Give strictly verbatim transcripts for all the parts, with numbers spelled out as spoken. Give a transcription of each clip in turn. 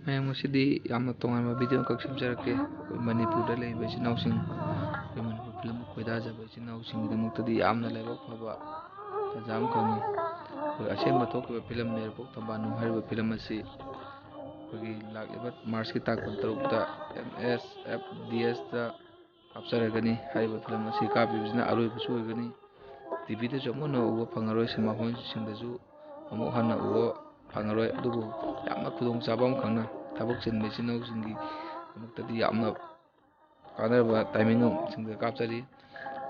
ꯃꯌꯥꯝ, ꯉꯁꯤꯗꯤ ꯌꯥꯝꯅ ꯇꯣꯉꯥꯟꯕ ꯚꯤꯗꯤꯑꯣ ꯑꯃꯈꯛ ꯁꯦꯝꯖꯔꯛꯀꯦ꯫ ꯑꯩꯈꯣꯏ ꯃꯅꯤꯄꯨꯔꯗ ꯂꯩꯔꯤꯕ ꯏꯆꯤꯟ ꯏꯅꯥꯎꯁꯤꯡ, ꯑꯩꯈꯣꯏ ꯃꯅꯤꯄꯨꯔ ꯐꯤꯂꯝ ꯈꯣꯏꯗꯥꯖꯕ ꯏꯆꯤꯟ ꯏꯅꯥꯎꯁꯤꯡꯒꯤꯗꯃꯛꯇꯗꯤ ꯌꯥꯝꯅ ꯂꯥꯏꯕꯛ ꯐꯕ ꯇꯥꯟꯖꯥ ꯑꯃꯈꯛꯅꯤ꯫ ꯑꯩꯈꯣꯏ ꯑꯁꯦꯡꯕ ꯊꯣꯛꯈꯤꯕ ꯐꯤꯂꯝ ꯂꯩꯔꯄꯣꯛ ꯊꯝꯕꯥꯜꯅꯨ ꯍꯥꯏꯔꯤꯕ ꯐꯤꯂꯝ ꯑꯁꯤ ꯑꯩꯈꯣꯏꯒꯤ ꯂꯥꯛꯂꯤꯕ ꯃꯥꯔꯆꯀꯤ ꯇꯥꯡ ꯀꯨꯟꯇꯔꯨꯛꯇ ꯑꯦꯝ ꯑꯦꯁ ꯑꯦꯐ ꯗꯤ ꯑꯦꯁꯇ ꯀꯥꯞꯆꯔꯒꯅꯤ꯫ ꯍꯥꯏꯔꯤꯕ ꯐꯤꯂꯝ ꯑꯁꯤ ꯀꯥꯞꯄꯤꯕꯁꯤꯅ ꯑꯔꯣꯏꯕꯁꯨ ꯑꯣꯏꯒꯅꯤ꯫ ꯇꯤ ꯚꯤꯗꯁꯨ ꯑꯃꯨꯛ ꯍꯟꯅ ꯎꯕ ꯐꯪꯉꯔꯣꯏ, ꯁꯤꯅꯦꯃꯥ ꯍꯣꯜꯁꯤꯡꯗꯁꯨ ꯑꯃꯨꯛ ꯍꯟꯅ ꯎꯕ ꯐꯪꯉꯔꯣꯏ꯫ ꯑꯗꯨꯕꯨ ꯌꯥꯝꯅ ꯈꯨꯗꯣꯡꯆꯥꯕ ꯑꯃꯈꯛꯅ ꯊꯕꯛ ꯆꯤꯟꯕ ꯏꯆꯤꯟ ꯏꯅꯥꯎꯁꯤꯡꯒꯤꯗꯃꯛꯇꯗꯤ ꯌꯥꯝꯅ ꯀꯥꯟꯅꯔꯕ ꯇꯥꯏꯃꯤꯡꯁꯤꯡꯗ ꯀꯥꯞꯆꯔꯤ꯫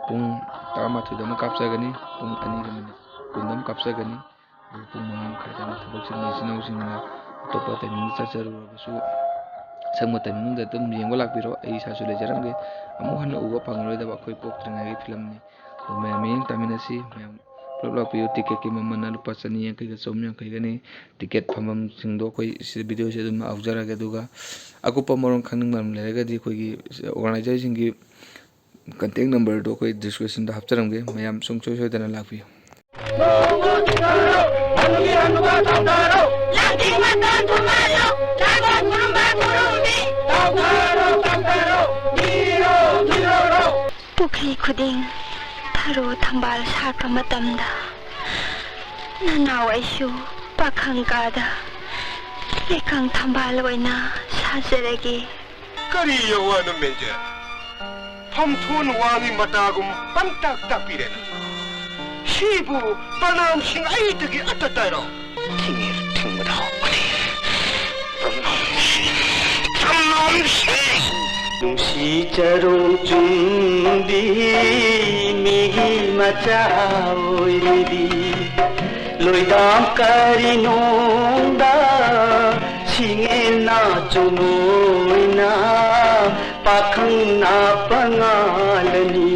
ꯄꯨꯡ ꯇꯔꯥꯃꯥꯊꯣꯏꯗ ꯑꯃ ꯀꯥꯞꯆꯒꯅꯤ, ꯄꯨꯡ ꯑꯅꯤꯒ ꯃꯤꯅꯤꯠ ꯀꯨꯟꯗ ꯑꯃ ꯀꯥꯞꯆꯒꯅꯤ꯫ ꯑꯗꯨꯒ ꯄꯨꯡ ꯃꯉꯥ ꯃꯈꯥꯏꯗ ꯑꯃ ꯊꯕꯛ ꯆꯤꯟꯕ ꯏꯆꯤꯟ ꯏꯅꯥꯎꯁꯤꯡꯅ ꯑꯇꯣꯞꯄ ꯇꯥꯏꯃꯤꯡꯗ ꯆꯠꯆꯔꯨꯔꯕꯁꯨ, ꯑꯁꯪꯕ ꯇꯥꯏꯃꯤꯡꯗ ꯑꯗꯨꯝ ꯌꯦꯡꯕ ꯂꯥꯛꯄꯤꯔꯣ꯫ ꯑꯩ ꯏꯁꯥꯁꯨ ꯂꯩꯖꯔꯝꯒꯦ꯫ ꯑꯃꯨꯛ ꯍꯟꯅ ꯎꯕ ꯐꯪꯉꯔꯣꯏꯗꯕ ꯑꯩꯈꯣꯏ ꯄꯣꯛꯇ꯭ꯔꯤꯉꯩꯒꯤ ꯐꯤꯂꯝꯅꯤ꯫ ꯑꯗꯨ ꯃꯌꯥꯝ ꯃꯤꯠꯌꯦꯡ ꯇꯥꯃꯤꯟꯅꯁꯤ꯫ ꯃꯌꯥꯝ ꯄꯨꯂꯞ ꯂꯥꯛꯄꯤꯌꯨ꯫ ꯇꯤꯀꯦꯠꯀꯤ ꯃꯃꯜꯅ ꯂꯨꯄꯥ ꯆꯅꯤ ꯌꯥꯡꯈꯩꯒ ꯆꯍꯨꯝ ꯌꯥꯡꯈꯩꯒꯅꯤ꯫ ꯇꯤꯀꯦꯠ ꯐꯝꯐꯝꯁꯤꯡꯗꯣ ꯑꯩꯈꯣꯏ ꯁꯤꯗ ꯚꯤꯗꯤꯑꯣꯁꯦ ꯑꯗꯨꯝ ꯌꯥꯎꯖꯔꯒꯦ꯫ ꯑꯗꯨꯒ ꯑꯀꯨꯞꯄ ꯃꯔꯣꯜ ꯈꯪꯅꯤꯡꯕ ꯑꯃ ꯂꯩꯔꯒꯗꯤ ꯑꯩꯈꯣꯏꯒꯤ ꯑꯣꯔꯒꯅꯥꯏꯖꯔꯁꯤꯡꯒꯤ ꯀꯟꯇꯦꯛ ꯅꯝꯕꯔꯗꯣ ꯑꯩꯈꯣꯏ ꯗꯤꯁꯀ꯭ꯔꯤꯞꯁꯟꯗ ꯍꯥꯞꯆꯔꯝꯒꯦ꯫ ꯃꯌꯥꯝ ꯁꯨꯡꯁꯣꯏ ꯁꯣꯏꯗꯅ ꯂꯥꯛꯄꯤꯌꯨ꯫ ꯄꯨꯈ꯭ꯔꯤ ꯈꯨꯗꯤꯡ ꯊꯔꯣ ꯊꯝꯕꯥꯜ ꯁꯥꯠꯄ ꯃꯇꯝꯗ, ꯅꯅꯥꯎ ꯑꯩꯁꯨ ꯄꯥꯈꯪ ꯀꯥꯗ ꯂꯩꯀꯪ ꯊꯝꯕꯥꯜ ꯑꯣꯏꯅ ꯁꯥꯖꯔꯒꯦ꯫ ꯀꯔꯤ ꯌꯧꯋꯥꯅꯣ ꯃꯦꯟꯖꯦ? ꯐꯝꯊꯣꯟ ꯋꯥꯡꯉꯤ ꯃꯇꯥꯒꯨꯝ ꯄꯪꯇꯥꯛ ꯇꯥꯛꯄꯤꯔꯦꯅ꯫ ꯁꯤꯕꯨ ꯄꯅꯥꯝꯁꯤꯡ ꯑꯩꯗꯒꯤ ꯑꯠꯇ ꯇꯥꯏꯔꯣ? ꯊꯤꯡꯉꯦ ꯊꯤꯡꯕꯗ ꯍꯧꯒꯅꯤ꯫ ꯄꯅꯥꯝꯁꯤꯡ, ꯄꯅꯥꯝꯁꯤꯡ꯫ ꯅꯨꯡꯁꯤ ꯆꯔꯣꯡ ꯆꯨꯝꯕꯤ ꯃꯤꯒꯤ ꯃꯆꯥ ꯑꯣꯏꯔꯤꯗꯤ꯫ ꯂꯣꯏꯗꯥꯝ ꯀꯔꯤ ꯅꯣꯡꯗ ꯁꯤꯡꯉꯦꯟꯅ ꯆꯣꯃꯣꯏꯅ ꯄꯥꯈꯪꯅ ꯄꯉꯥꯂꯅꯤ꯫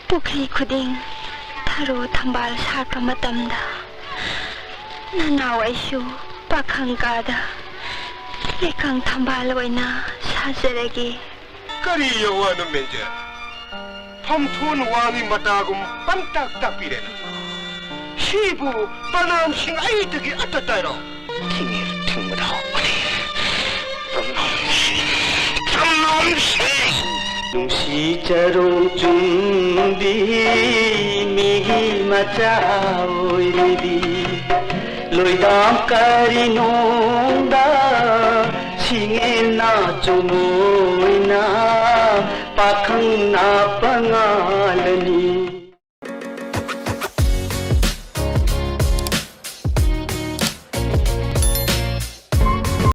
ꯄꯨꯈ꯭ꯔꯤ ꯈꯨꯗꯤꯡ ꯊꯔꯣ ꯊꯝꯕꯥꯜ ꯁꯥꯠꯄ ꯃꯇꯝꯗ, ꯅꯅꯥꯎ ꯑꯩꯁꯨ ꯄꯥꯈꯪ ꯀꯥꯗ ꯂꯩꯀꯪ ꯊꯝꯕꯥꯜ ꯑꯣꯏꯅ ꯁꯥꯖꯔꯒꯦ꯫ ꯀꯔꯤ ꯌꯋꯥꯅꯣ ꯃꯦꯟꯖꯦ? ꯐꯝꯊꯣꯟ ꯋꯥꯡꯉꯤ ꯃꯇꯥꯒꯨꯝ ꯄꯪꯇꯥꯛ ꯇꯥꯛꯄꯤꯔꯦꯅ꯫ ꯁꯤꯕꯨ ꯄ꯭ꯔꯅꯥꯝꯁꯤꯡ ꯑꯩꯗꯒꯤ ꯑꯠꯇ ꯇꯥꯏꯔꯣ? ꯊꯤꯡꯉꯦ ꯊꯤꯡꯕꯗ ꯍꯧꯒꯅꯤ꯫ ꯄ꯭ꯔꯅꯥꯝꯁꯤꯡ, ꯄ꯭ꯔꯅꯥꯝꯁꯤꯡ꯫ ꯅꯨꯡꯁꯤ ꯆꯔꯣꯡ ꯆꯨꯝꯕꯤ ꯃꯤꯒꯤ ꯃꯆꯥ ꯑꯣꯏꯔꯤꯕꯤ ꯂꯣꯏꯗꯥꯝ ꯀꯔꯤꯅꯣꯡꯗ ꯁꯤꯡꯉꯦꯟꯅ ꯆꯨꯝꯃꯣꯏꯅ ꯄꯥꯈꯪ ꯅꯥꯄ